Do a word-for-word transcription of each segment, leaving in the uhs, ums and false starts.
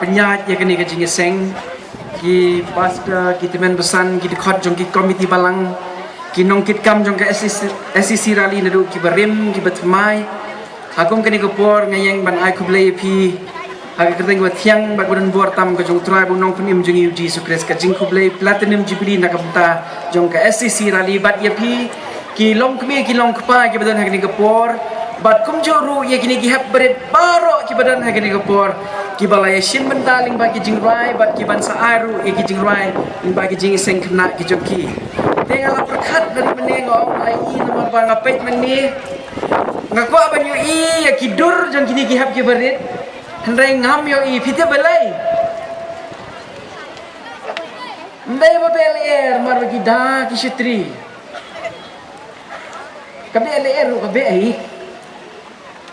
Pynïaid ïa kane ka jingïaseng, ki pastor, ki tymmen basan, ki dkhot jong ki komiti balang, ki nongkitkam jong ka S E C, S E C rally naduh kiba rim, kiba thymmai. Ha kum kane ka por nga ïeng ban ai khublei ïa phi ha ka kyrteng kaba thiang bad kaba don bor tam ka jong U Trai bad U Nongpynim jong ngi U Jisu Khrist, ka jingkhublei Platinum Jubilee na ka bynta jong ka S E C rally bad ïa phi ki longkmie ki longkpa kiba don ha kane ka por, bad kumjuh ruh ïa kine ki hep barit baroh kiba don ha kane ka por, kiba la ïashim bynta lyngba ki jingrwai bad ki ban sa ai ruh ïa ki jingrwai lyngba ki jingïaseng khynnah ki jong ki. Te nga la pyrkhat da lade mynne, nga ong ai i namar ba nga peit mynne, nga kwah ban ïohi ïa ki dur jong kine ki hep ki barit. Hynrei ngam ïohi, phi tip balei? Ym dei ba beh lyer, namar ba ki da ki shatri. Ka beh lyer ruh ka beh hi.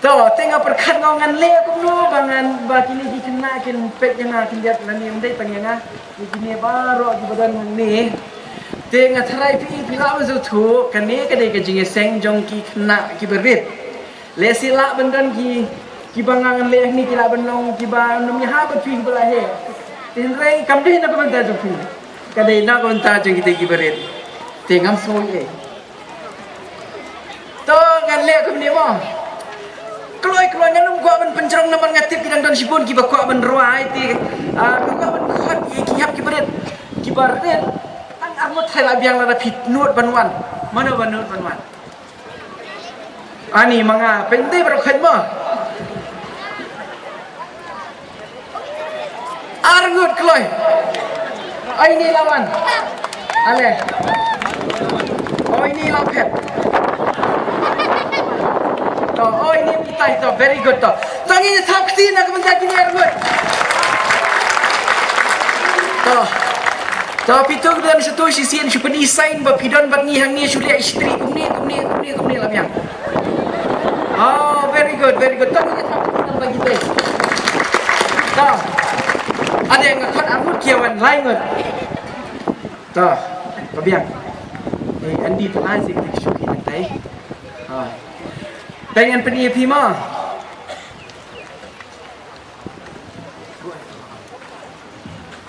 To, te nga pyrkhat, nga ong ngan leh kumno ba ngan, ba kine ki khynnah kin peit ïa nga, kin dep lane, ym dei tang ïa nga, ïa kine baroh kiba don hangne. Te nga tharai phi, phi lah ban sngewthuh, kane ka dei ka jingïaseng jong ki khynnah kiba rit. Lehse lah ban don ki, kiba nga ngan leh hangne ki lah ban long kiba nym ïahap bad phi kiba la heh. Te hynrei kam dei na ka bynta jong phi. Ka dei na ka bynta jong kita kiba rit. Te ngam sngew ei. To ngan leh kumne mo. Kloi kloi, ngan ym kwah ban pynjrong namar nga tip ki dang don shibun kiba kwah ban rwai te, ah, nga kwah ban khot ïa ki hep kiba rit. Kiba rit. Tang arngut tharai la biang lada phi nud ban wan. Mano ba nud ban wan? Ani ma nga, pynte baroh khoit mo. Arngut kloi. Ai ni la wan. Ale. Oi ni la phet. To, oi ni mitai to, very good to. To ngin thap kti na ka bynta kine arngut. To. To, phi tu don satu shisien shu pynïaseng ba phi don bad ngi hangne, shu leh shatri kumne, kumne, kumne, kumne la biang. Oh, very good, very good. To, ngin thap kti na ka bynta kine. To. Ade nga khot arngut, ki wan lai ngut. To, ka biang. Eh, Andy, pynlait sih ki shu ki nang tai. Ha. Pynïaid pynïaid phi mo.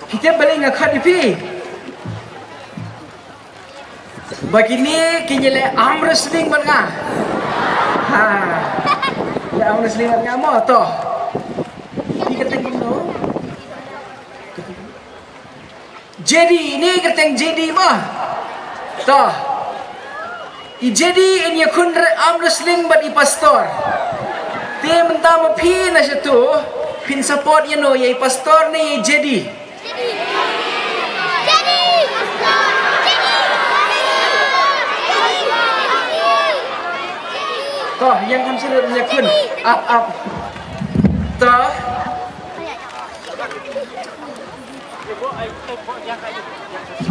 Phi tip balei nga khot ïa phi? Ba kine kin ïaleh arm wrestling bad nga. Ha. Leh arm wrestling bad nga mo to. Phi kyrteng kumno? J D, ine kyrteng J D mo. To. I J D in ïakhun re-, arm wrestling bad i pastor. Te mynta ma phi na shatu, phin support ïano, ïa i pastor ne ïa i J D? To, ïeng kham shu lut ïakhun. Up, up. To.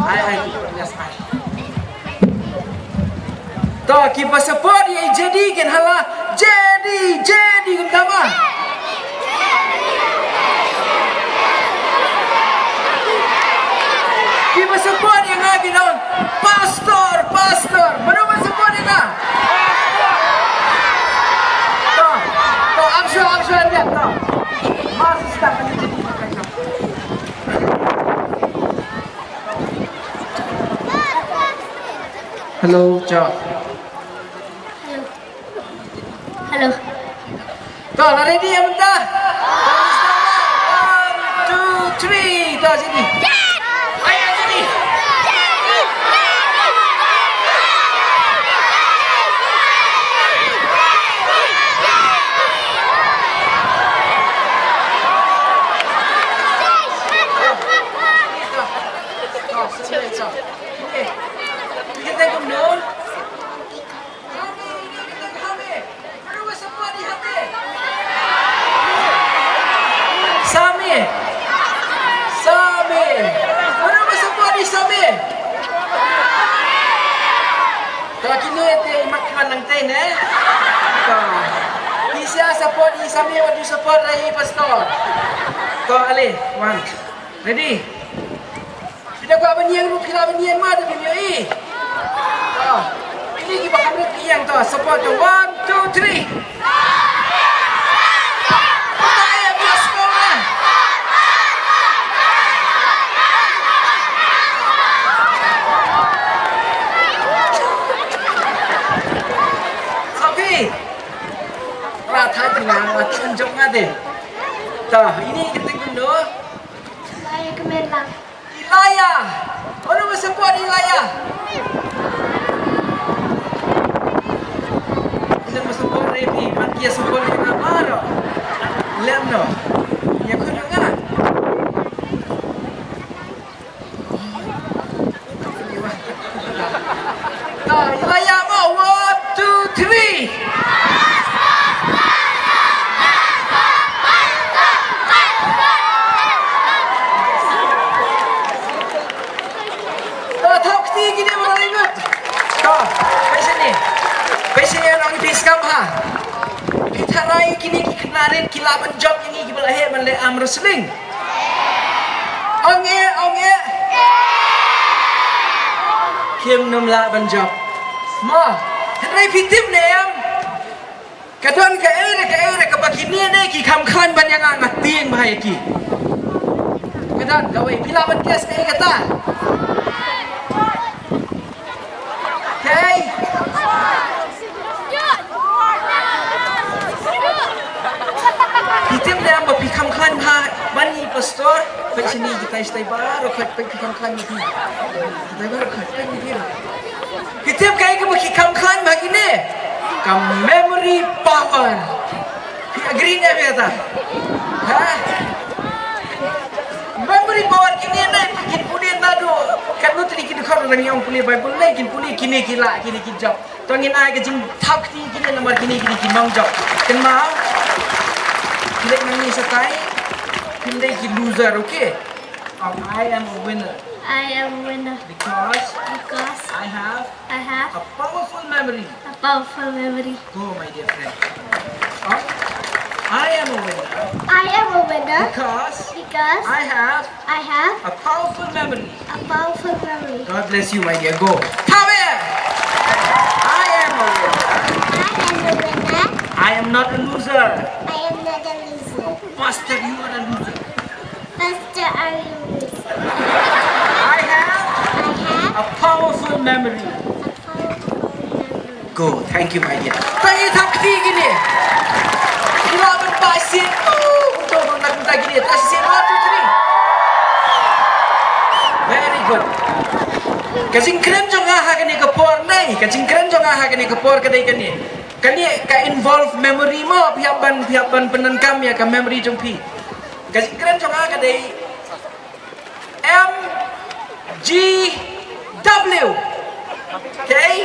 Ai, ai, yes, ai. To, kiba support ïa i J D kin hala, J D, J D, kumta mo. Kiba support ïa nga kin ong, Pastor, Pastor. Mano ba support ïa nga? To, to, am sure, am sure, to. Mas start. Hello, cha. Hello. Hello. To, la ready ïa mynta? One, two, three. To, sini. Ayo, sini. Sami. Sami. Sami. Sami. Ka kine te mat man nang te ne. Ka. Ki sa support i Sami, wat ju support ïa i pastor. Ka ale, one. Ready? Phi da kwah ban ïeng ruh phi lah ban ïeng ma, da phin ïohi. To. Phi ki ba kham rit ki ïeng to. Support to. One, two, three. Phi da ïeng, phi da support ma. Ta, ine i kyrteng kumno? Elijah Kmenlang. Elijah. Uno ba support Elijah? Uno ba support Revi, man ki ïa support ïa nga baroh. Lem noh. Ïa khun ïa nga. Ta, Elijah mo, one, two, three. Ta, thok ti kine mo rai ngut. Ta, pei shane. Pei shane, nong phi skam ha. Phi tharai kine ki khynnah rit ki lah ban jop ïa ngi kiba la heh ban leh arm wrestling? Ong eh, ong eh. Kim nym lah ban jop. Mo, hynrei phi tip ne em? Ka don kaei re kaei re kaba kine ne ki kham khlaiñ ban ïa nga, nga tieng bha ïa ki. Ka don kawei, phi lah ban guess kaei kata? Kaei? Phi tip ne em ba phi kham khlaiñ bha ban ïa i pastor? Peit shane kitai shatai baroh khoit, peit phi kham khlaiñ ïa phi. Kitai baroh khoit, peit ïa phi. Phi tip kaei kaba ki kham khlaiñ bha kine? Ka memory power. Phi agree ne em ïa kata? Ha? Memory power kine ne, kin pule naduh katno tylli ki dkhot, ngi ong pule Bible ne, kin pule, kine ki lah, kine ki jop. To ngin ai ka jingthap kti ïa kine namar kine, kine ki nongjop. Kynmaw, phi leit nangne shatai, phim dei ki loser, okay? Um, I am a winner. I am a winner. Because because I have I have a powerful memory. A powerful memory. Go, my dear friend. Um, I am a winner. I am a winner. Because because I have I have a powerful memory. A powerful memory. God bless you, my dear. Go. Come here. I am a winner. I am a winner. I am not a loser. I am not a loser. Pastor, you are a loser. Pastor, are you loser? I have I have a powerful memory. A powerful memory. Go. Thank you, my dear. Thank you, thap kti kine. Ila ban ba sien. Oh, to to nak minta kine. Ta sien, one, two, three. Very good. Ka jingkren jong nga ha kane ka por nei. Ka jingkren jong nga ha kane ka por ka dei kane. Kane ka involve memory mo, phi hap ban, phi hap ban pyndonkam ïa ka memory jong phi. Ka jingkren jong nga ka dei M G W. Okay?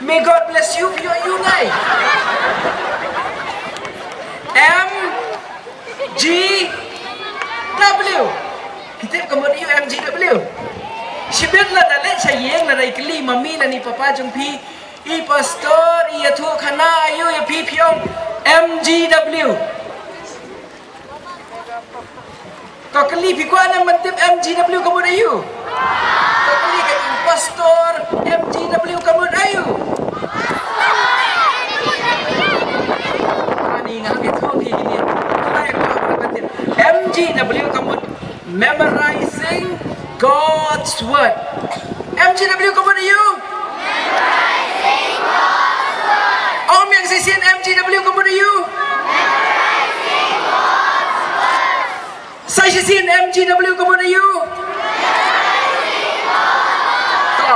May God bless you, you, you, nai. M G W. Kita ka mut ïa u M G W. Shibit lada leit sha ïing lada i kylli mummy lane papa jong phi, i pastor, i ïathuh khana aïu ïa phi, phi ong M G W. To kylli phi kwah ne em ban tip M G W ka mut aïu? To kylli ka ïing pastor, M G W ka mut aïu? Ani nga hap ïathuh phi kine. Ai, kwah ban tip. M G W ka mut Memorizing God's Word. M G W ka mut aïu? Ong biang shisien, M G W ka mut aïu? Sa shisien, M G W ka mut aïu? To.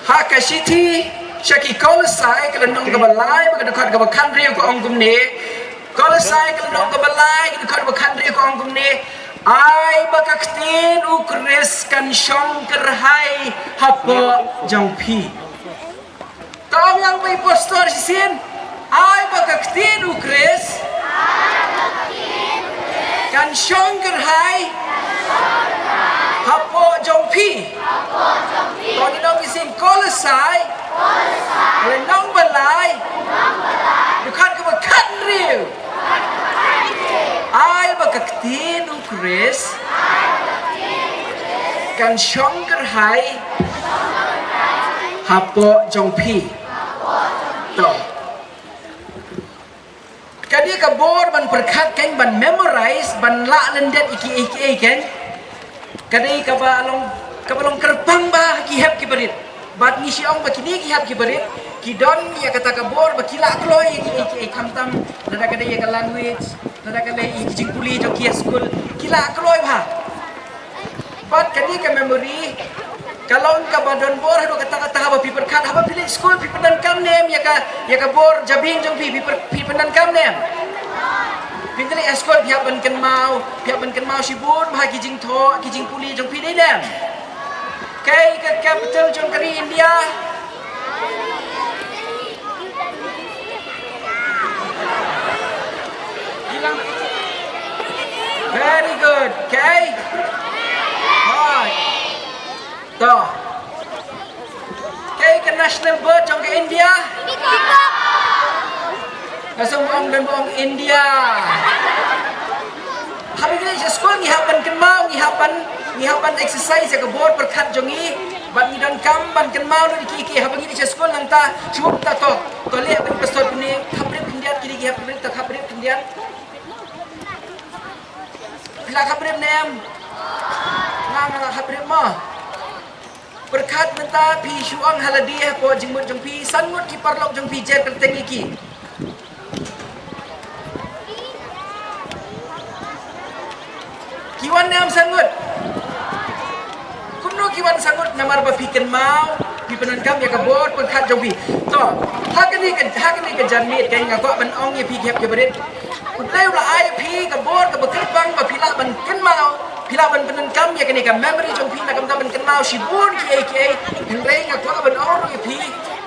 Ha ka shithi sha ki Kolosai ka lynnong kaba lai bad ka dkhot kaba khathynriew ka ong kumne. Kolosai ka lynnong kaba lai ka dkhot kaba khathynriew ka ong kumne. Ai ba ka ktien u Khrist kan shong kyrhai hapoh jong phi. To ong lang bad i pastor shisien. Ai ba ka ktien u Khrist kan shong kyrhai hapoh jong phi. To ngin ong shisien, Kolosai ka lynnong ba lai, dkhot kaba khathynriew. Ai ba ka ktien u Khrist kan shong kyrhai hapoh jong phi. To. Ka dei ka bor ban pyrkhat kan, ban memorize, ban lah lyndet ïa kiei kiei kan. Ka dei kaba long, kaba long kyrpang bha ha ki hep ki barit. Bad ngi shu ong ba kine ki hep ki barit Ki don ïa kata ka bor ba ki lah kloi ïa ki, ïa ki, ïa ki, khamtam lada ka dei ïa ka language, lada ka dei ïa ki jingpule jong ki ha skul, ki lah kloi bha. Bad kane ka memory ka long kaba don bor haduh katta katta. Haba phi pyrkhat, haba phi leit skul, phi pyndonkam ne em ïa ka, ïa ka bor jabieng jong phi, phi pyr-, phi pyndonkam ne em? Phi leit skul, phi hap ban kynmaw, phi hap ban kynmaw shibun bha ki jingthoh, ki jingpule jong phi, dei ne em? Kaei ka capital jong ka ri India? Very good. Kaei? Hooid. To. Kaei ka national bird jong ka India? Nga sngewbha ong, ong India. Haba ngi leit sha skul ngi hap ban kynmaw, ngi hap ban, ngi hap ban exercise ïa ka bor pyrkhat jong ngi. Bad ngi donkam ban kynmaw lut ïa ki, ïa ki. Haba ngi leit sha skul nangta, shu ta to. To leh ban pastor kine, khapbrip khyndiat, kine ki hap khapbrip, to khapbrip khyndiat. Phi la khapbrip ne em? Nga, nga la khapbrip mo. Pyrkhat mynta, phi shu ong ha lade hapoh jingmut jong phi, san ngut ki paralok jong phi jer kyrteng ïa ki? Ki wan ne em san ngut? Kumno ki wan san ngut? Namar ba phi kynmaw, phi pyndonkam ïa ka bor pyrkhat jong phi. To, ha kane ka, ha kane ka janmiet, kaei nga kwah ban ong ïa phi ki hep ki barit. U Blei u la ai ïa phi ka bor kaba kyrpang ba phi lah ban kynmaw, phi lah ban pyndonkam ïa kane ka memory jong phi, na ka bynta ban kynmaw shibun kiei kiei. Hynrei nga kwah ban ong ruh ïa phi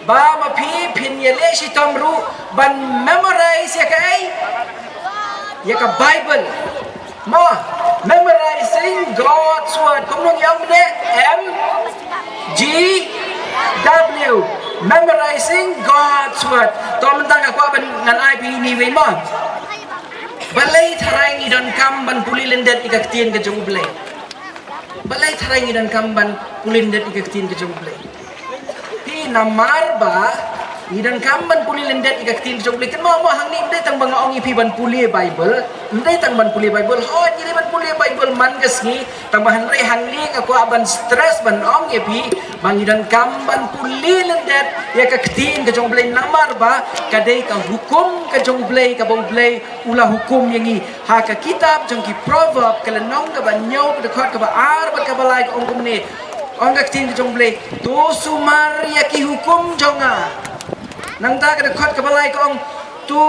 ba ma phi phin ïaleh shitom ruh ban memorize ïa kaei? Ïa ka Bible. Mo, memorizing God's word. Kumno ngi ong mynne? M G W. Memorizing God's word. To mynta nga kwah ban ngan ai phi ine iwei mo. Balei tharai ngi donkam ban pule lyndet ïa ka ktien ka jong U Blei? Balei tharai ngi donkam ban pule lyndet ïa ka ktien ka jong U Blei? Phi, namar ba ngi donkam ban pule lyndet ïa ka ktien ka jong U Blei. Kynmaw mo, hangne ym dei tang ba nga ong ïa phi ban pule Bible, ym dei tang ban pule Bible. Hooid, ngi dei ban pule Bible man ka sngi, tang ba hynrei hangne nga kwah ban stress ban ong ïa phi ba ngi donkam ban pule lyndet ïa ka ktien ka jong U Blei, namar ba ka dei ka hukum ka jong U Blei kaba U Blei u la hukum ïa ngi. Ha ka kitab jong ki Proverb, ka lynnong kaba hynñiew, ka dkhot kaba ar bad kaba lai ka ong kumne. Ong ka ktien ka jong U Blei, to sumar ïa ki hukum jong nga. Nangta ka dkhot kaba lai ka ong, to,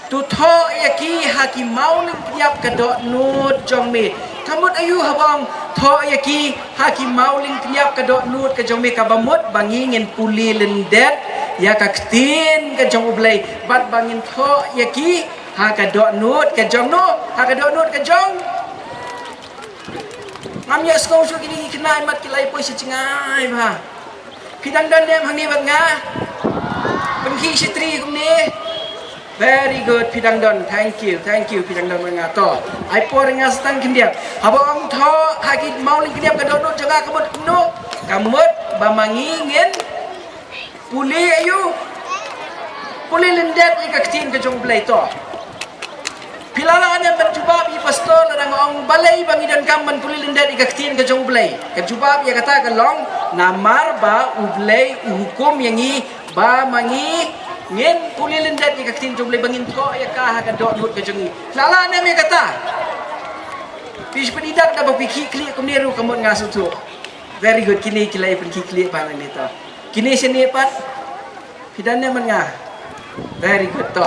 to thoh ïa ki ha ki mawlyngkniap ka dohnud jong me. Ka mut aïu haba ong thoh ïa ki ha ki mawlyngkniap ka dohnud ka jong me? Kaba mut ba ngi ngin pule lyndet ïa ka ktien ka jong U Blei bad ba ngin thoh ïa ki ha ka dohnud ka jong no? Ha ka dohnud ka jong. Ngam ïohsngew shuh, kine ki khynnah mat ki la ïa poi sha jngai bha. Phi dang don ne em hangne bad nga? Pynkhih shatri kumne. Very good, phi dang don. Thank you, thank you, phi dang don bad nga. To, ai por nga sa tang khyndiat. Haba ong thoh ha ki mawlyngkniap ka dohnud jong nga, ka mut kumno? Ka mut ba ma ngi ngin pule aïu? Pule lyndet ïa ka ktien ka jong U Blei. To, phi la lah ne em ban jubab ïa i pastor lada nga ong balei ba ngi donkam ban pule lyndet ïa ka ktien ka jong U Blei? Ka jubab ïa kata ka long, namar ba U Blei u hukum ïa ngi ba ma ngi ngin pule lyndet ïa ka ktien jong U Blei, ba ngin thoh ïa ka ha ka dohnud ka jong ngi. Phi la lah ne em ïa kata? Phi shu pynïaid da ba phi khih khlieh kumne ruh, ka mut nga sngewthuh. Very good, kine ki la ïa pynkhih khlieh bha nangne. To, kine shane pat. Phi don ne em bad nga? Very good. To,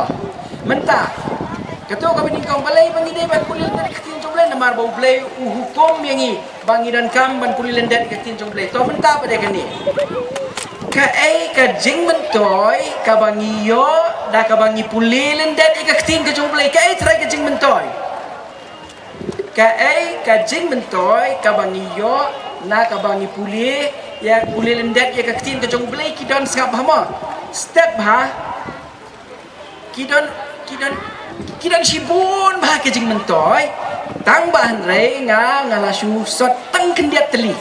mynta, kato kaba nyngkong, balei ba ngi dei ban pule lyndet ïa ka ktien jong U Blei? Namar ba U Blei u hukum ïa ngi ba ngi donkam ban pule lyndet ïa ka ktien jong U Blei. To, mynta pat de kane. Kaei ka jingmyntoi kaba ngi ïoh da kaba ngi pule lyndet ïa ka ktien ka jong U Blei? Kaei trai ka jingmyntoi? Kaei ka jingmyntoi kaba ngi ïoh na kaba ngi pule ïa, pule lyndet ïa ka ktien ka jong U Blei? Ki don sngap bha mo. Step bha. Ki don, ki don, ki don shibun bha ki jingmyntoi. Tang ba hynrei nga, nga la shu sot tang khyndiat tylli.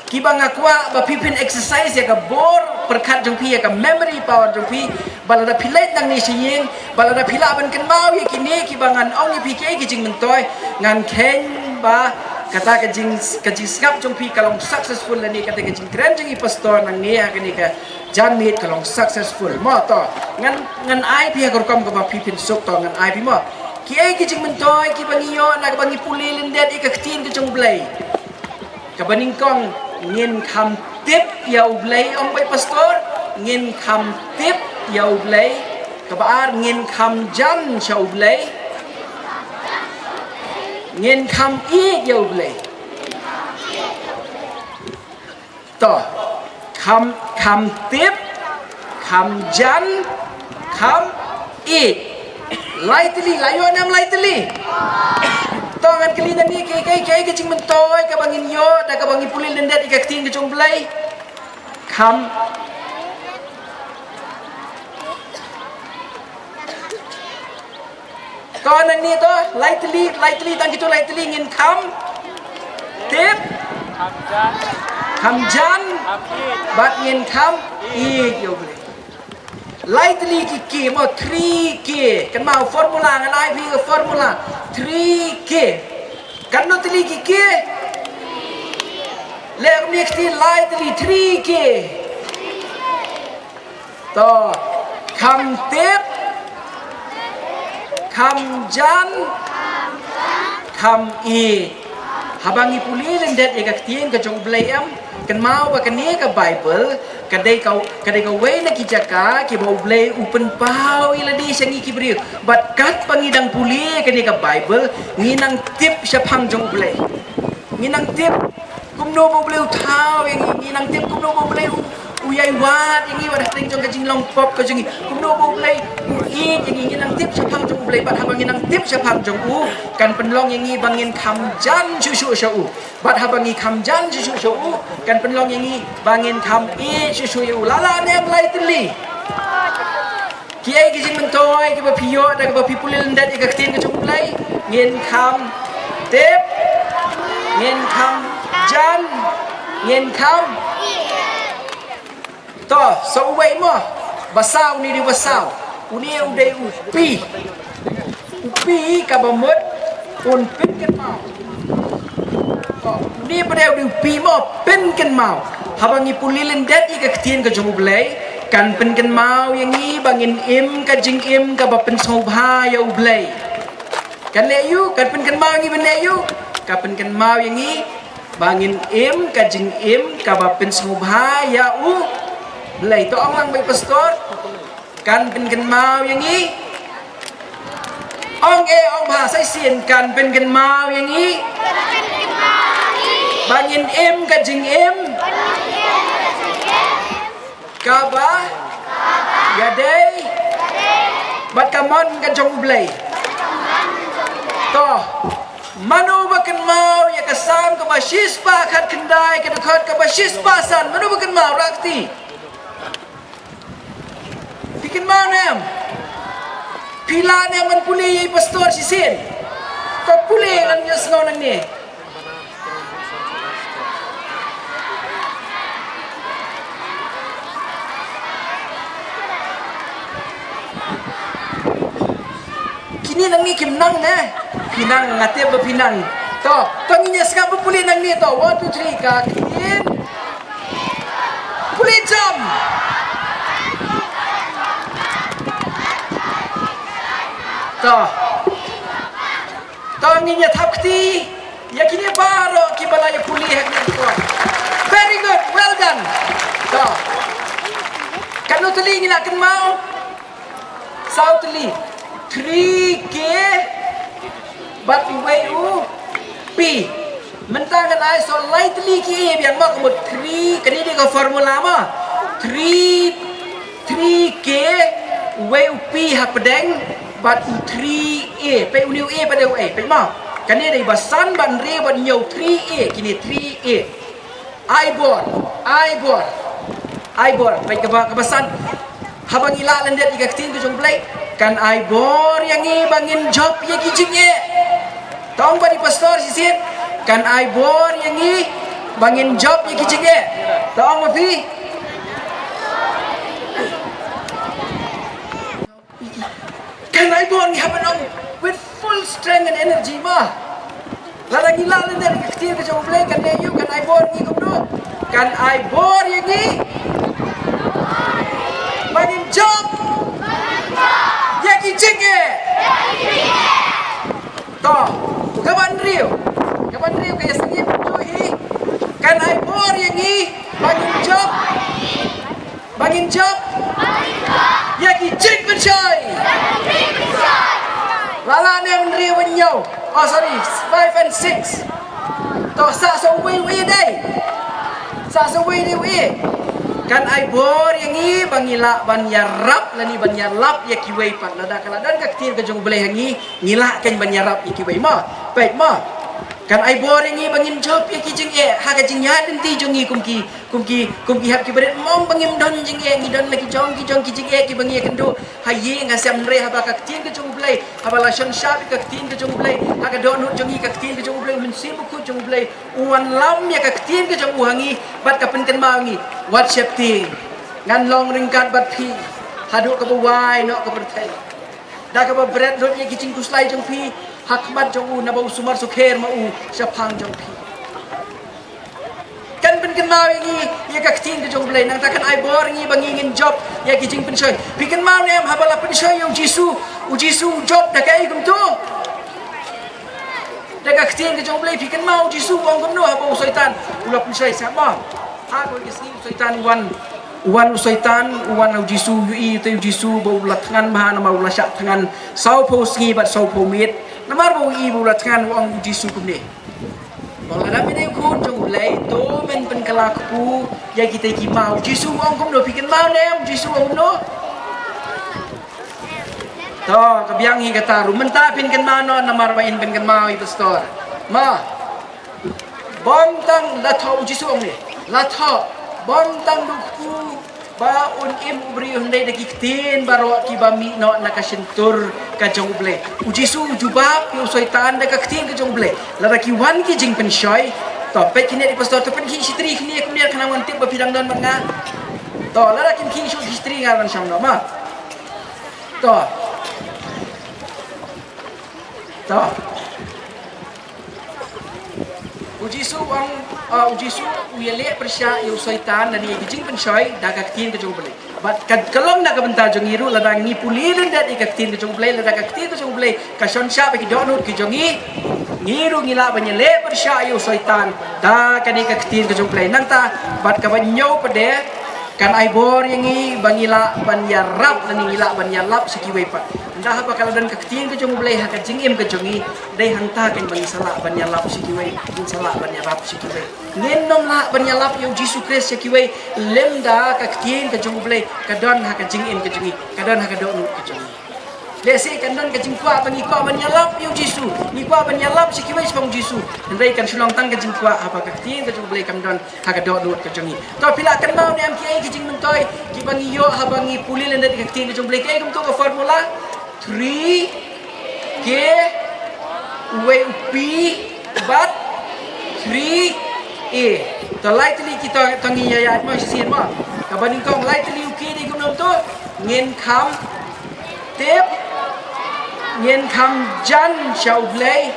Kiba nga kwah ba phi phin exercise ïa ka bor pyrkhat jong phi, ïa ka memory power jong phi, ba lada phi leit nangne sha ïing, ba lada phi lah ban kynmaw ïa kine kiba ngan ong ïa phi, ki, ki jingmyntoi, ngan kheiñ ba Kata ka jing, ka jingsngap jong phi ka long successful lane kata ka jingkren jong i pastor nangne ha kane ka janmiet ka long successful. Mo to, ngan, ngan ai phi ha ka rukom kaba phi pynsuk to, ngan ai phi mo. Kiei ki jingmyntoi kiba ngi ïoh na kaba ngi pule lyndet ïa ka ktien ka jong U Blei? Kaba nyngkong, ngin kham tip ïa U Blei, ong bad i pastor, ngin kham tip ïa U Blei. Kaba ar, ngin kham jan sha U Blei. Ngin kham ïeit ïa U Blei. To, kham, kham tip, kham jan, kham ïeit. Lai tylli, la ïoh ne em lai tylli? To, ngan kylli nangne, kiei, kiei, kiei ka jingmyntoi kaba ngin ïoh da kaba ngi pule lyndet ïa ka ktien ka jong U Blei? Kham To, nangne to, lai tylli, lai tylli, tang kito lai tylli, ngin kham tip, kham jan, bad ngin kham ïeit ïa U Blei. Lai tylli ki K mo, three K. Kynmaw formula, ngan ai phi ka formula. Three K. Katno tylli ki K? Leh kumne kti, lai tylli, three K. To, kham tip, kham jan, kham ïeit. Haba ngi pule lyndet ïa ka ktien ka jong U Blei em, kynmaw ba kane ka Baibl ka dei ka, ka dei kawei na ki jaka kiba U Blei u pynpaw ïa lade sha ngi ki briew. Bad katba ngi dang pule kane ka Baibl, ngi nang tip shaphang jong U Blei. Ngi nang tip kumno ba U Blei u thaw ïa ngi, ngi nang tip kumno ba U Blei u, u ïai wad ïa ngi wat hapdeng jong ka jinglong pop ka jong ngi. Kumno ba U Blei u ïeit ïa ngi, ngi nang tip shaphang jong U Blei, bad haba ngi nang tip shaphang jong u, kan pynlong ïa ngi ba ngin kham jan shuh shuh sha u. Bad haba ngi kham jan shuh shuh sha u, kan pynlong ïa ngi ba ngin kham ïeit shuh shuh ïa u. La la ne em lai tylli? Kiei ki jingmyntoi kiba phi ïoh da kaba phi pule lyndet ïa ka ktien ka jong U Blei? Ngin kham tip, ngin kham jan, ngin kham. To, sa uwei mo, ba saw, une dei ba saw. Une u dei u P. U P kaba mut un pynkynmaw. To, une pat u dei u P mo, pynkynmaw. Haba ngi pule lyndet ïa ka ktien ka jong U Blei, kan pynkynmaw ïa ngi ba ngin im ka jingim kaba pynsngewbha ïa U Blei. Kan leh aïu, kan pynkynmaw ïa ngi ban leh aïu? Kan pynkynmaw ïa ngi ba ngin im ka jingim kaba pynsngewbha ïa U Blei. To ong lang bad i pastor. Kan pynkynmaw ïa ngi. Ong eh, ong bha sa shisien, kan pynkynmaw ïa ngi ba ngin im ka jingim kaba ïadei bad ka mon ka jong U Blei. To, mano ba kynmaw ïa ka Salm kaba shispah khatkhyndai, ka dkhot kaba shispah san, mano ba kynmaw, rah kti. Phi kynmaw ne em? Phi lah ne em ban pule ïa i pastor shisien? To pule, ngan ïa sngew nangne. Kine nangne kim nang ne? Phi nang, nga tip ba phi nang. To, to ngin ïa sngap ba pule nangne to. One, two, three, ka ktien. Pule jam. To. To ngin ïa thap kti ïa kine baroh kiba la ïa pule ha kine ki por. Very good, well done. To. Katno tylli ngi la kynmaw? Saw tylli. Three K bad uwei u P. Mynta ngan ai sa lai tylli ki A biang mo, ka mut three, kane dei ka formula mo. Three, three K, uwei u P hapdeng bad u three A. Peit une u A pat dei u A, peit mo. Kane dei ba san bad hynriew bad hynñiew, three A, kine three A. Ai bor, ai bor, ai bor. Peit kaba, kaba san. Haba ngi lah lyndet ïa ka ktien ka jong U Blei, kan ai bor ïa ngi ba ngin jop ïa ki jingeh. To ong bad i pastor shisien, kan ai bor ïa ngi ba ngin jop ïa ki jingeh. To ong ma phi. Kan ai bor, ngi hap ban ong with full strength and energy mo. Lada ngi lah lyndet ïa ka ktien ka jong U Blei, kan leh ïa u, kan ai bor ïa ngi kumno? Kan ai bor ïa ngi ba ngin jop ïa ki jingeh. To, kaba hynriew. Kaba hynriew ka ïasngewthuh hi. Kan ai bor ïa ngi ba ngin jop. Ba ngin jop ïa ki jingpynshoi. La lah ne hynriew, hynñiew. Oh, sorry, five and six. To, sa sa uwei uwei dei. Sa sa uwei dei uwei. Kan ai bor ïa ngi ba ngi lah ban ïarap lane ban ïalap ïa kiwei pat. Lada ka la don ka ktien ka jong U Blei ha ngi, ngi lah kan ban ïarap ïa kiwei mo. Peit mo. Kan ai bor ïa ngi ba ngin jop ïa ki jingeh ha ka jingïaid lynti jong ngi kum ki, kum ki, kum ki hep ki barit. Ym ba ngim don jingeh, ngi don la ki jong ki jong ki jingeh kiba ngi ïakynduh ha ïing ha sem, hynrei haba ka ktien ka jong U Blei, haba la shon shap ïa ka ktien ka jong U Blei ha ka dohnud jong ngi, ka ktien ka jong U Blei, U Mynsiem Bakhuid jong U Blei u wanlam ïa ka ktien ka jong u ha ngi bad ka pynkynmaw ngi, wat sheptieng, ngan long ryngkat bad phi haduh kaba wai noh ka pyrthei. Da kaba bret lut ïa ki jingkhuslai jong phi ha khmat jong u, naba u sumar sukher ma u shaphang jong phi. Kan pynkynmaw ïa ngi ïa ka ktien ka jong U Blei, nangta kan ai bor ïa ngi ba ngi ngin jop ïa ki jingpynshoi. Phi kynmaw ne em, haba la pynshoi ïa U Jisu, U Jisu u jop da kaei kumto? Da ka ktien ka jong U Blei. Phi kynmaw U Jisu u ong kumno haba u Soitan u la pynshoi, sngap mo? Ha kawei ka sngi u Soitan u wan, u wan u Soitan, u wan ha U Jisu, u ïohi te U Jisu ba u la thngan bha namar u la shah thngan sawphew sngi bad sawphew miet. Namar ba u ïohi ba u la thngan, u ong U Jisu kumne: Ba lada me dei u Khun jong U Blei, to men pynkylla kpu ïa kita ki maw. U Jisu u ong kumno? Phi kynmaw ne em U Jisu u ong kumno? To, ka biang hi kata ruh. Mynta phin kynmaw noh namar ba in pynkynmaw i pastor. Ma. Bym tang, la thoh, U Jisu u ong ne. La thoh. Bym tang da u kpu ba un im u briew, hynrei da ki ktien baroh kiba mih noh na ka shyntur ka jong U Blei. U Jisu u jubab ïa u Soitan da ka ktien ka jong U Blei. Lada ki wan ki jingpynshoi, to peit kine i pastor, to pynkhih shatri kine kumne, khnang wan tip ba phi dang don bad nga. To, lada kim khih shuh ki shatri, nga wan shong noh ma. To. To. U Jisu u ong, ah, U Jisu u ïaleh pyrshah ïa u Soitan lane ïa ki jingpynshoi da ka ktien ka jong U Blei. Bad ka, ka long na ka bynta jong ngi ruh, lada ngi pule lyndet ïa ka ktien ka jong U Blei, lada ka ktien ka jong U Blei ka shon shah bad ki dohnud ki jong ngi, ngi ruh ngi lah ban ïaleh pyrshah ïa u Soitan da kane ka ktien ka jong U Blei. Nangta bad kaba hynñiew pat de, kan ai bor ïa ngi ba ngi lah ban ïarap lane ngi lah ban ïalap sha kiwei pat. Ynda haba ka la don ka ktien ka jong U Blei ha ka jingim ka jong ngi, dei hangta kan ba ngin sa lah ban ïalap sha kiwei, ngin sa lah ban ïarap sha kiwei. Ngin nym lah ban ïalap ïa U Jisu Khrist sha kiwei lymda ka ktien ka jong U Blei ka don ha ka jingim ka jong ngi, ka don ha ka dohnud ka jong ngi. Lehse kan don ka jingkwah ba ngi kwah ban ïalap ïa U Jisu, ngi kwah ban ïalap sha kiwei shaphang U Jisu. Hynrei kan shu long tang ka jingkwah haba ka ktien ka jong U Blei kam don ha ka dohnud ka jong ngi. To, phi la kynmaw ne em kiei ki jingmyntoi kiba ngi ïoh haba ngi pule lyndet ïa ka ktien ka jong U Blei? Kiei kumto ka formula? Three K, uwei u P bad three A. To lai tylli ki, to, to ngi ïa ïaid mo shisien mo. Kaba nyngkong, lai tylli u K dei kumno to? Ngin kham tip, ngin kham jan sha U Blei,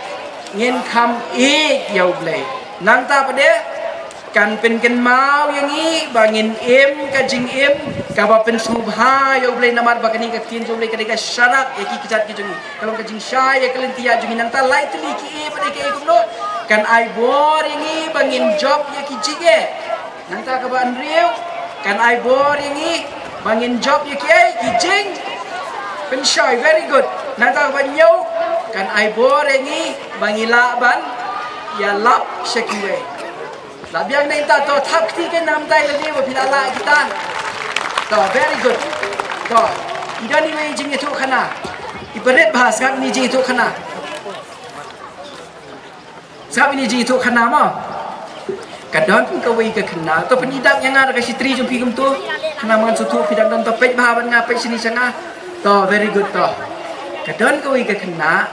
ngin kham ïeit ïa U Blei. Nangta pat de kan pynkynmaw ïa ngi ba ngin im ka jingim kaba pynsngewbha ïa U Blei, namar ba kane ka ktien jong U Blei ka dei ka sharak ïa ki kjat ki jong ngi, ka long ka jingshai ïa ka lynti jong ngi. Nangta lai tylli ki A pat de kiei kumno? Kan ai bor ïa ngi ba ngin jop ïa ki jingeh. Nangta kaba hynriew, kan ai bor ïa ngi ba ngin jop ïa kiei? Ki jingpynshoi. Very good. Nangta kaba hynñiew, kan ai bor ïa ngi ba ngi lah ban ïalap sha kiwei. La biang nangta, to thap kti kein namar ba lade ba phi la lah kita. To, very good. To, i don iwei i jingïathuhkhana. I barit bha, sngap ine i jingïathuhkhana. Sngap ine i jingïathuhkhana mo. Ka don kawei ka khynnah. To pynïadap ïa nga da ka shatri jong phi kumto. Khynnah, ngan sngewthuh phi dang don, to peit bha bad nga, peit shane sha nga. To, very good to. Ka don kawei ka khynnah.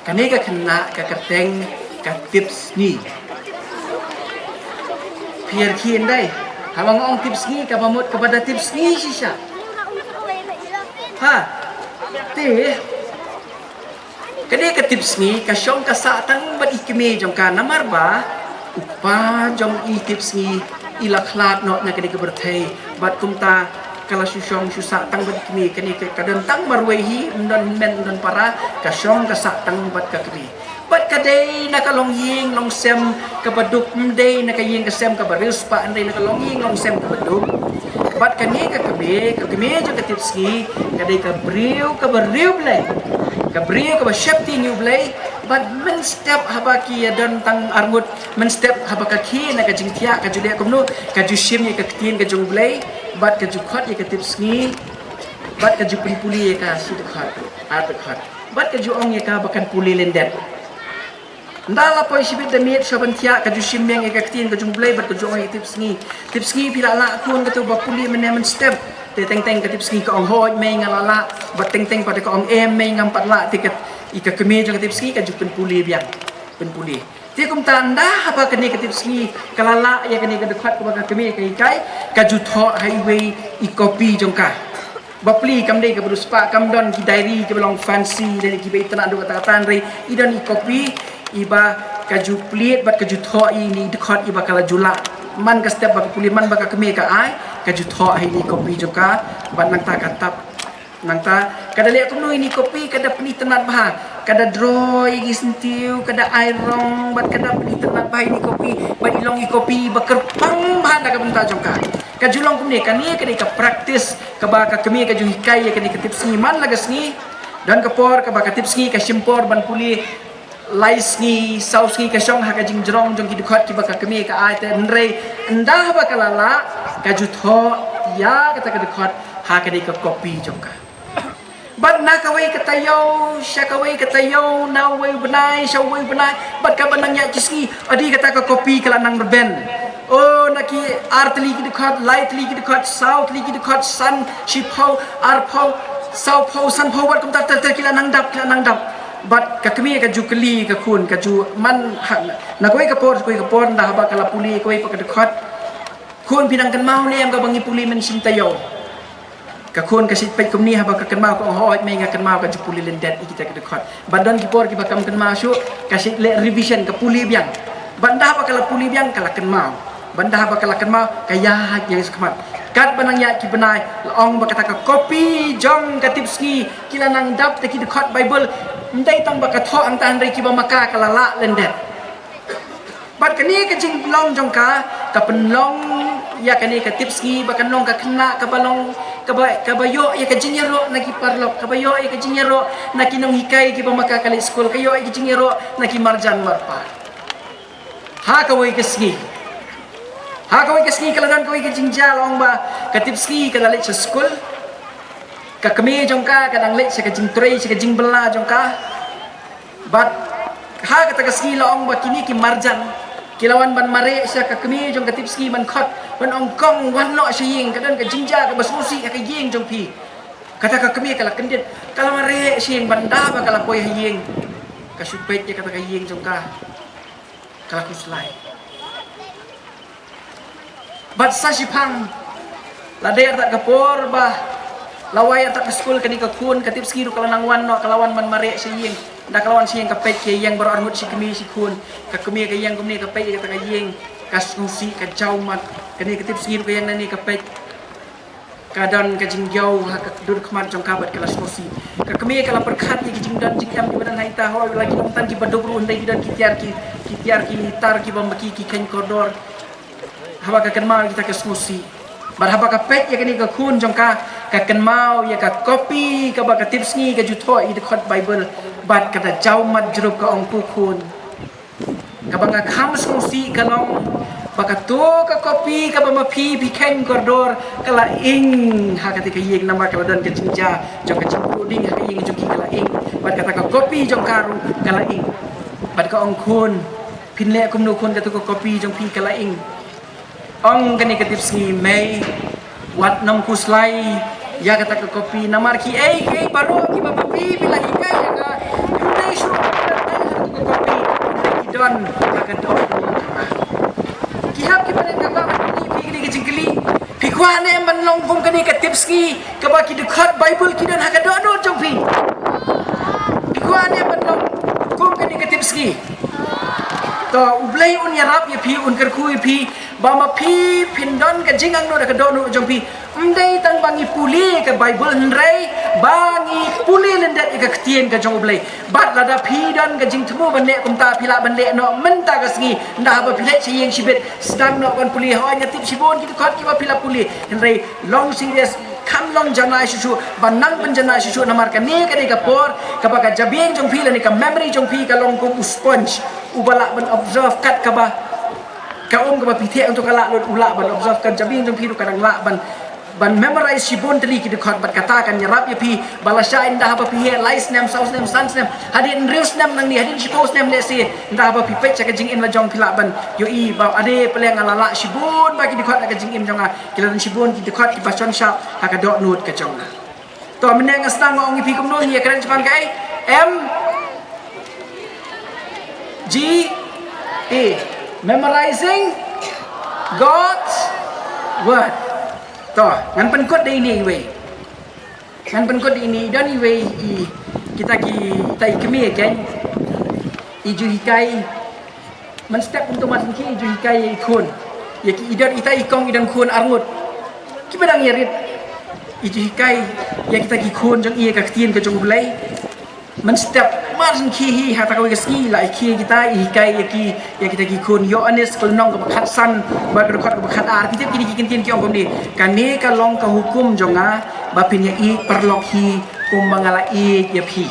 Kane ka khynnah ka kyrteng ka Tipsngi. Phi ïa khie ndai. Haba nga ong Tipsngi, kaba mut kaba da tipsngi shisha. Ha. Te. Kane ka tipsngi ka shong ka sah tang bad i kmie jong ka, namar ba u kpa jong i tipsngi i la khlad noh na kane ka pyrthei. Bad kumta ka la shu shong shu sah tang bad i kmie. Kane ka, ka don tang marwei hi, ym don hynmen ym don para, ka shong ka sah tang bad ka kmie. Bad ka dei na ka longïing longsem kaba duk, ym dei na ka ïing ka sem kaba riewspah, hynrei na ka longïing longsem kaba duk. Bad kane ka kmie, ka kmie jong ka tipsngi, ka dei ka briew kaba riewblei, ka briew kaba sheptieng ïa u Blei. Bad mynstep haba ki ïa don tang arngut, mynstep haba ka khie na ka jingthiah, ka ju leh kumno? Ka ju shim ïa ka ktien ka jong u Blei, bad ka ju khot ïa ka tipsngi, bad ka ju pynpule ïa ka shi dkhot, ar dkhot, bad ka ju ong ïa ka ba kan pule lyndet. Ynda la poi shibit da miet sha ban thiah, ka ju shim biang ïa ka ktien ka jong u Blei bad ka ju ong ïa ka tipsngi, "Tipsngi, phi la lah khun katu ba pule mynne mynstep?" Te teng teng ka tipsngi ka ong, "Hooid mei, nga la lah." Bad teng teng pat ka ong, "Em mei, ngam pat lah." Te ka, i ka kmie jong ka tipsngi ka ju pynpule biang, pynpule. Te kumta ynda haba kane ka tipsngi ka la lah ïa kane ka dkhot kaba ka kmie ka hikai, ka ju thoh ha iwei i kopi jong ka. Bapli, kam dei kaba riewspah, kam don ki diary kiba long fancy, dei kiba itynnad duh katta katta, hynrei i don i kopi iba ka ju plie bad ka ju thoh ïa ine i dkhot iba ka la ju lah. Man ka step ba ka pule, man ba ka kmie ka ai, ka ju thoh ha ine i kopi jong ka, bad nangta ka tap. Nangta ka da leh kumno ine i kopi? Ka da pynitynnad bha, ka da draw ïa ki syntiew, ka da ai rong, bad ka da pynitynnad bha ine i kopi, bad i long i kopi ba kyrpang bha na ka bynta jong ka. Ka ju long kumne, kane ka dei ka practice kaba ka kmie ka ju hikai ïa kane ka tipsngi man la ka sngi. Don ka por kaba ka tipsngi ka shim por ban pule, lai sngi, saw sngi ka shong ha ka jingjrong jong ki dkhot kiba ka kmie ka ai te, hynrei ynda haba ka la lah, ka ju thoh ïa kata ka dkhot ha kane ka kopi jong ka. Bad na kawei ka taïew sha kawei ka taïew, na uwei u bnai sha uwei u bnai, bad kaba nang ïaid ki sngi, adi kata ka kopi ka la nang rben. O, na ki ar tylli ki dkhot, lai tylli ki dkhot, saw tylli ki dkhot, san, shiphew, arphew, sawphew, sanphew, bad kumta ter ter ki la nang dap, ki la nang dap. Bad ka kmie ka ju kylli ka khun, ka ju man ha, na kawei ka por, kawei ka por, ynda haba ka la pule kawei pat ka dkhot, "Khun, phi nang kynmaw ne em kaba ngi pule mynsiem taïew?" Ka khun ka shait peit kumne, haba ka kynmaw ka ong, "Hooid mei, nga kynmaw, ka ju pule lyndet ïa kita ki dkhot." Bad don ki por kiba kam kynmaw shuh, ka shait leh revision, ka pule biang. Bad ynda haba ka la pule biang ka la kynmaw. Bad ynda haba ka la kynmaw ka ïaid ïa ka shakhmat. Katba nang ïaid ki bnai la ong ba kata ka kopi jong ka tipsngi ki la nang dap da ki dkhot Baibl. Ym dei tang ba ka thoh hangta, hynrei kiba ma ka ka la lah lyndet. Bad kane ka jinglong jong ka, ka pynlong ïa kane ka tipsngi ba kan long ka khynnah kaba long, kaba, kaba ïoh ïa ka jingïaroh na ki paralok, kaba ïoh ïa ka jingïaroh na ki nonghikai kiba ma ka ka leit skul, ka ïoh ïa ka jingïaroh na ki marjan marpa. Ha kawei ka sngi, ha kawei ka sngi ka la don kawei ka jingjia, la ong ba ka tipsngi ka la leit sha skul, ka kmie jong ka ka dang leit sha ka jingtrei, sha ka jingbylla jong ka. Bad ha kata ka sngi la ong ba kine ki marjan ki la wan ban mareh sha ka kmie jong ka tipsngi ban khot, ban ong, "Kong, wan noh sha ïing, ka don ka jingjia kaba sngewsih ha ka ïing jong phi." Kata ka kmie ka la kyndit, ka la mareh sha ïing, bad ynda ba ka la poi ha ïing, ka shu peit ïa kata ka ïing jong ka, ka la khuslai. Bad sa shiphang, la dei artat ka por ba la wai artat ka skul, kane ka khun ka tipsngi ruh ka la nang wan noh, ka la wan ban mareh sha ïing. Ynda ka la wan sha ïing ka peit ki ïeng baroh arngut, shi kmie shi khun. Ka kmie ka ïeng kumne, ka peit ïa kata ka ïing, ka sngewsih, ka jaw mat. Kane ka tipsngi ruh ka ïeng nangne ka peit. Ka don ka jingjaw ha ka dur khmat jong ka bad ka la sngewsih. Ka kmie ka la pyrkhat ïa ki jingdon jingem kiba don ha ita, hooid, la ki long tang kiba duk ruh, hynrei ki don ki tiar, ki, ki tiar ki tar kiba ma ki, ki kheiñ kordor. Haba ka kynmaw ïa kita ka sngewsih. Bad haba ka peit ïa kane ka khun jong ka, ka kynmaw ïa ka kopi kaba ka tipsngi ka ju thoh ïa dkhot Baibl. Bad ka da jaw mat jrup, ka ong, "Ko khun, kaba nga kham sngewsih ka long ba kato ka kopi kaba ma phi phi kheiñ kordor ka la ing ha kata ka ïing, namar ka la don ka jingjia jong ka jingpluh ding ha ka ïing jong ki, ka la ing. Bad kata ka kopi jong ka ruh ka la ing." Bad ka ong, "Khun, phin leh kumno khun, kato ka kopi jong phi ka la ing?" Ong kane ka tipsngi, "Mei, wat nym khuslai ïa kata ka kopi, namar kiei kiei baroh kiba ma phi phi la hikai ïa ka, ym dei shuh ba ki don tang ha kata ka kopi, hynrei ki don ha ka dohnud." Ki hap kiba don ka kwah ban kylli phi kane ka jingkylli, phi kwah ne em ban long kum kane ka tipsngi kaba ki dkhot Baibl ki don ha ka dohnud jong phi? Phi kwah ne em ban long To, U Blei un ïarap ïa phi, un kyrkhu ïa phi, ba ma phi phin don ka jingangnud ha ka dohnud jong phi. Ym dei tang ba ngi pule ka Bible hynrei ba ngi pule lyndet ïa ka ktien ka jong U Blei. Bad lada phi don ka jingthmu ban leh kumta, phi lah ban leh noh mynta ka sngi. Ynda haba phi leit sha ïing shibit, sdang noh ban pule, hooid nga tip shibun ki dkhot kiba phi la pule. Hynrei long serious, kham long janai shuh shuh, ban nang pynjanai shuh shuh, namar kane ka dei ka por kaba ka jabieng jong phi lane ka memory jong phi ka long kum u sponge uba lah ban observe kat kaba ka um kaba phi theh hangto ka lah lut, u lah ban observe, ka jabieng jong phi ruh ka dang lah ban, ban memorize shibun tylli ki dkhot. Bad kata kan ïarap ïa phi ba lashai ynda haba phi heh lai snem, saw snem, san snem, hadien hynriew snem nangne, hadien shiphew snem lehse, ynda haba phi peit sha ka jingim la jong phi lah ban ïohi ba ade, pynlong nga la lah shibun bha ki dkhot ha ka jingim jong nga. Ki la don shibun ki dkhot kiba shon shap ha ka dohnud ka jong nga. To, mynne nga sdang nga ong ïa phi kumno, ngi ïa kren shaphang kaei? M G A, memorizing God's word. To, ngan pynkut da ine iwei. Ngan pynkut da ine, i don iwei i, kita ki, kita i kmie kein, i ju hikai. Mynstep kumto mar shen khie i ju hikai ïa i khun. Ïa ki, i don, ita i kong i don khun arngut kiba dang ïarit. I ju hikai ïa kita ki khun jong i ïa ka ktien ka jong U Blei. Mynstep mar shen khie hi, ha kata kawei ka sngi la i khie kita, i hikai ïa ki, ïa kita ki khun. Ïoannis ka lynnong kaba khatsan bad ka dkhot kaba khatar. Phi tip kine ki kyntien ki ong kumne: Kane ka long ka hukum jong nga, ba phin ïaieit paralok hi kumba nga la ïeit ïa phi.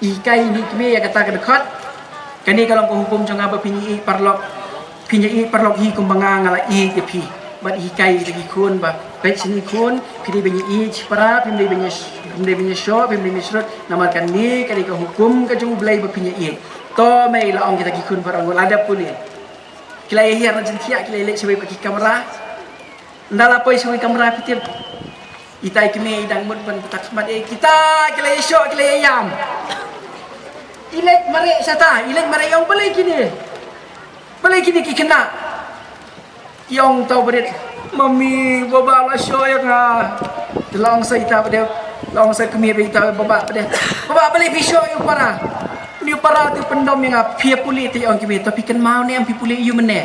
I hikai ine i kmie ïa kata ka dkhot. Kane ka long ka hukum jong nga, ba phin ïaieit paralok, phin ïaieit paralok hi kumba nga, nga la ïeit ïa phi. Bad i hikai ïa ki khun ba, peit shane khun, phi dei ban ïaieit shipara, phim dei ban ïa, phim dei ban ïashoh, phim dei ban ïashrut, namar kane ka dei ka hukum ka jong U Blei ba phin ïaieit. To mei, la ong kita ki khun baroh, la dep pule. Ki la ïahiar na jingthiah, ki la ïaleit shawei pat ki kamra. Ynda la poi shawei kamra, phi tip, ita i kmie i dang mut ban pyntak khmat, eh, kita ki la ïashoh, ki la ïaïam. I leit mareh shata, i leit mareh, i ong: Balei kine? Balei kine ki khynnah? I ong uta u barit: Mummy, baba la shoh ïa nga. Te la ong sa ita bad, la ong sa kmie bad ita baba bad: Baba, balei phi shoh ïa u para? Une u para te u pyndom ïa nga. Phi ïa pule te, i ong i kmie. To phi kynmaw ne em phi pule aïu mynne?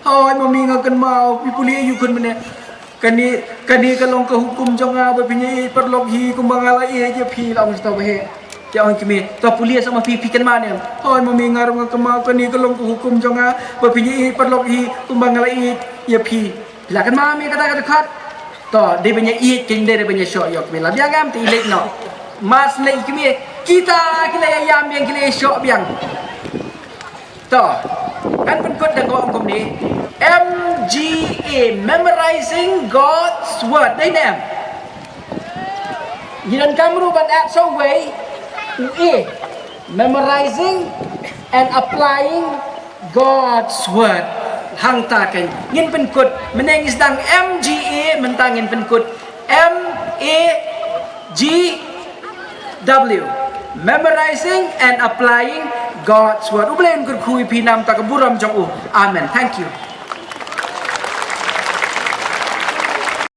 Hooid mummy, nga kynmaw, phi pule aïu khun mynne? Kane, kane ka long ka hukum jong nga, ba phin ïaieit paralok hi kumba nga la ïeit ïa phi, la ong sa uta u baheh. Te ong i kmie: To pule sa ma phi, phi kynmaw ne em? Hooid mummy, nga ruh nga kynmaw, kane ka long ka hukum jong nga, ba phin ïaieit paralok hi kumba nga la ïeit ïa phi. Phi la kynmaw me kata ka dkhot? To, dei ban ïaieit kein, dei ban ïashoh ïa u kmie. La biang em? Te i leit noh. Mar shen leit i kmie, kita ki la ïaïam biang, ki la ïashoh biang. To, ngan pynkut da ka ong kumne: M G A, memorizing God's word. Dei ne em? Ngi donkam ruh ban add sa uwei, u A, memorizing and applying God's word. Hangta kein ngin pynkut. Mynne ngi sdang M G A, mynta ngin pynkut M A G W, memorizing and applying God's word. U Blei un kyrkhu ïa phi namar ka burom jong u. Amen. Thank you.